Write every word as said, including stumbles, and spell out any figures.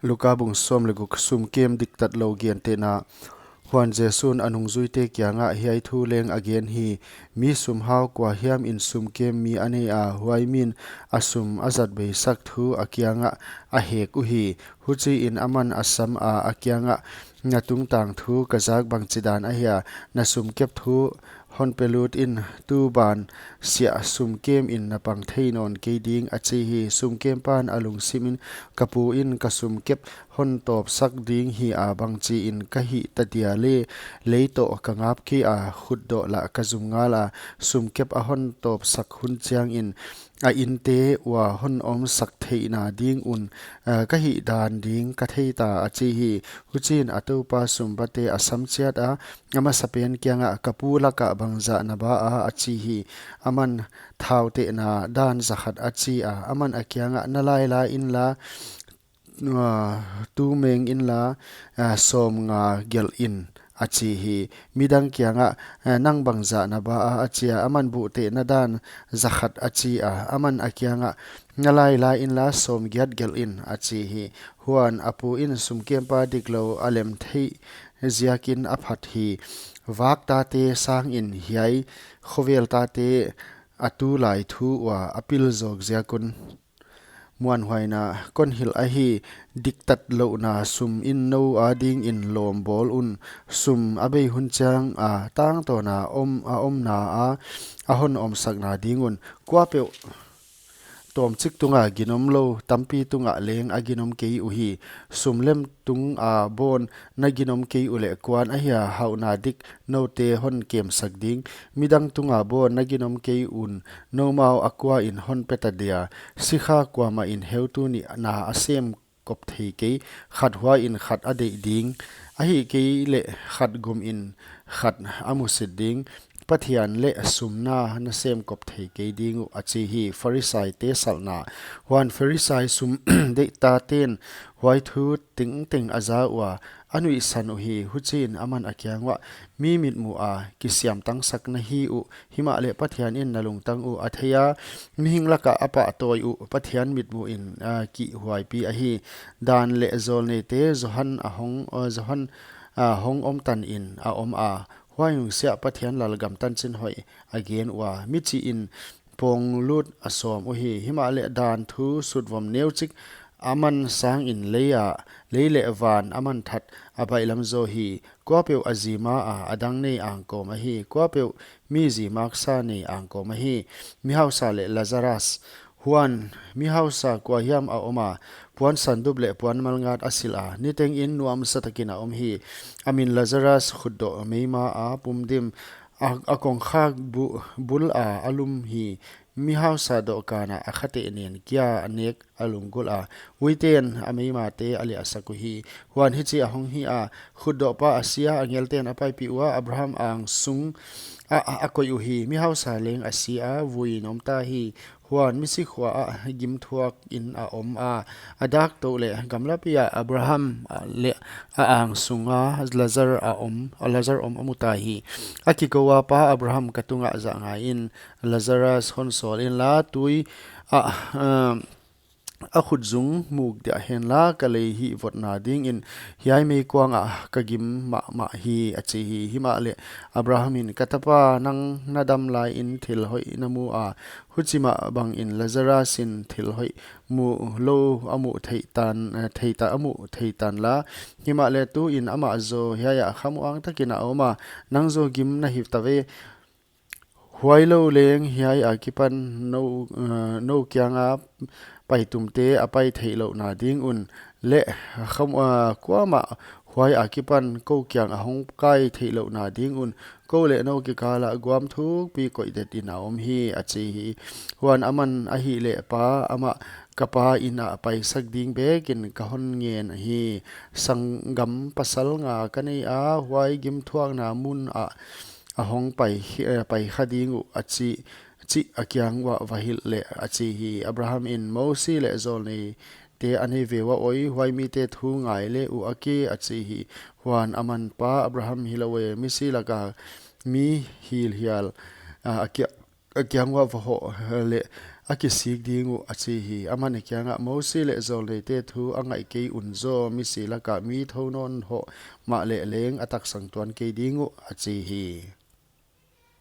Luka bung sawm leh guk. Sumkem diktat lou gentehna. Huan Jesu'n a nungzuite kiangah hiai thu leng a gen hi: Mi sumhau kuahiam in sumkem mi a nei a, huai min a sum a zat beisak thu a kiangah a hek uhi. Huchiin aman a sam a, a kiangah, Na tungtang thu ka zak bangchidan ahia? Na sumkep thu hon pe lut in, tu ban siah sumkem in na pang thei nawn kei ding, a chi hi. Sumkempan a lungsim in, Ka pu in ka sumkep hon tawpsak ding hi a, bangchiin ka hih ta dia le? Lei toh ka ngap kei a, khutdoh lah ka zum ngal a. Sumkep a hon tawpsak hun chiangin a innte ua hon omsak theihna ding un, ah, ka hihdan ding ka thei ta, a chi hi. Huchiin a toupa sumbate a sam chiat a, a masapen kiangah, Ka pu lakah bangzah na ba a? a chi hi. Aman, Thautehna dan za khat, a chi a. Aman a kiangah, Na lailai inla, ah, tu meng inla, ah, sawmnga gelh in, a chi hi. Midang kiangah, ah, Nang bangzah na ba a? a chi a. Aman, Buhtehna dan za khat, a chi a. Aman a kiangah, Na lailai inla sawmgiat gelh in, a chi hi. Huan a pu in sumkempa diklou a lem theih ziakin a phat hi. Vak tate sangin hiai khovel tate a tulai thu ua a pil zawk ziak un muanhuaina kon hilh ahi. Diktat louhna sum in nou adingin lawm bawl un. Sum a bei hun chiang a tangtawn a om, a omna a, a hon omsakna ding un. Kuapeuh tawmchik tunga ginom lou, tampi tungah leng a ginom kei uhi. Sum lem tunga bawn na ginom kei uleh kuan ahia hauhna dik noute hon kemsak ding? Midang tunga bawn na ginom kei un, noumau a kuain hon pe ta dia? Sikha kuamah in heutu nihna a sem kop thei kei, khat huai in khat a deih ding, ahihkeileh khat gum in khat a musit ding. Pathian leh sumna na sem kop thei kei ding uh, a chi hi. Pharisaite salhna. Huan Pharisai sum deihtaten huai thu tengteng a za ua, a nuihsan uhi. Huchiin aman a kiang uah, Mi mitmuh a kisiamtangsak na hi uh, himahleh Pathian in na lungtang uh a thei a. Mihing lakah a pahtawi uh Pathian mitmuh in, ah, kihhuaipi ahi. Dan leh zawlneite Johan a hong, ah, Johan, ah, hong omtan in a om a. Huai nung siah Pathian lalgam tanchin hoih a gen ua, michih in pawnglut a sawm uhi. Himahleh dan thu sutvom neuchik aman sangin lei a, lei leh van aman that a baihlam zaw hi. Kuapeuh a zi ma a, a dang nei angkawm ahi. Kuapeuh mi zi maksa nei angkawm ahi. Mihausa leh Lazarus. Huan mihausa kuahiam a om a, puan sandup leh puan malngat a silh a, niteng in nuamsa takin a om hi. A min Lazarus, khutdoh meima a pum dim, a, a kongkhak bu-, bul a a lum hi. Mihausa dohkan ah a khate nen kia a nek a lunggulh a, uiten a meimate a liahsak uhi. Huan hichi a hong hi a, khutdohpa a si a, angelten a paipih ua, Abraham ang sung ah a koih uhi. Mihausa leng a si a, vuiin om ta hi. Huan misikhua ah gimthuak in a om a, a dak touh leh gamlapi ah Abraham, ah, leh a ang sunga Lazar a om, a Lazar om a mu ta hi. A kikou a, Pa Abraham, ka tungah zah ngai in, Lazarus hon sawl inla, tui ah, ah, a khutzung muk diah henla, ka lei hihvotna dingin hiai meikuang ah ka gim mahmah hi, a chi hi. Himahleh Abraham in, Ka tapa, nang na dam laiin thil hoih na mu a, huchi mah bangin Lazarus in thil hoih mu lou a muh theih tan, eh, theih ta, a muh thei tanla. Himahleh tuin amah zaw hiai ah khamuang takin a om a, nang zaw gim na hi ta ve. Huailou leng hiai akipan nou, eh, nou kianga paitumte a pai theihlouhna ding un, leh kham-, eh, kuamah huai akipan kou kiang a hong kai theihlouhna ding un, kou leh nou kikal ah guam thukpi koih det in a om hi, a chi hi. Huan aman, Ahihleh Pa, amah ka Pa inn ah paisak ding bekin ka hon ngen hi. Sanggam pasal nga ka nei a, huai gimthuakna mun ah a hong pai, eh, pai kha ding uh, a chi, chih a kiang uah va hilh leh, a chi hi. Abraham in, Mosi leh zawlneite a nei ve ua, oi, huai mite thu ngai le uh a ke, a chi hi. Huan aman, Pa Abraham, hilou e, misi laka mi hilhial, ah, a kia-, a kiang uah va hoh leh, a kisik ding uh, a chi hi. Aman a kiangah, Mosi leh jawlneite thu a ngaih kei un zaw, misi lakah mi thounawn hoh mahleh leng a taksang tuan kei ding uh, a chi hi.